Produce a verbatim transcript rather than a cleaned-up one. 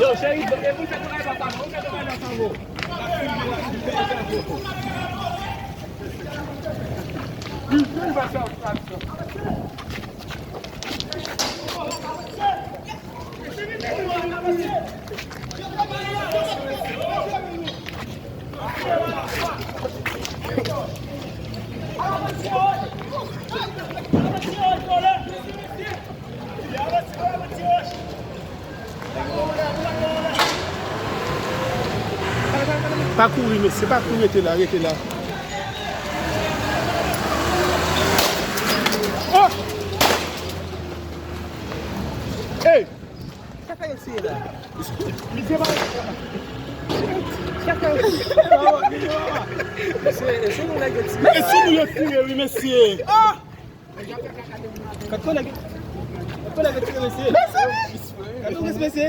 Yo, cheri, e pou fè travay pa sa, non, fè travay pa sa, non. Pa kouri, mesye, pa kouri, rete la, rete la. Oh! Hey! Sa fè yo siye la? Sa fè yo siye la? Mesye, e sou nou nèg yo tire. E sou nou yo tire, wi, mesye. Ah! Gad kòlèg, gad kòlèg yo tire, mesye. Gad kòlèg, mesye.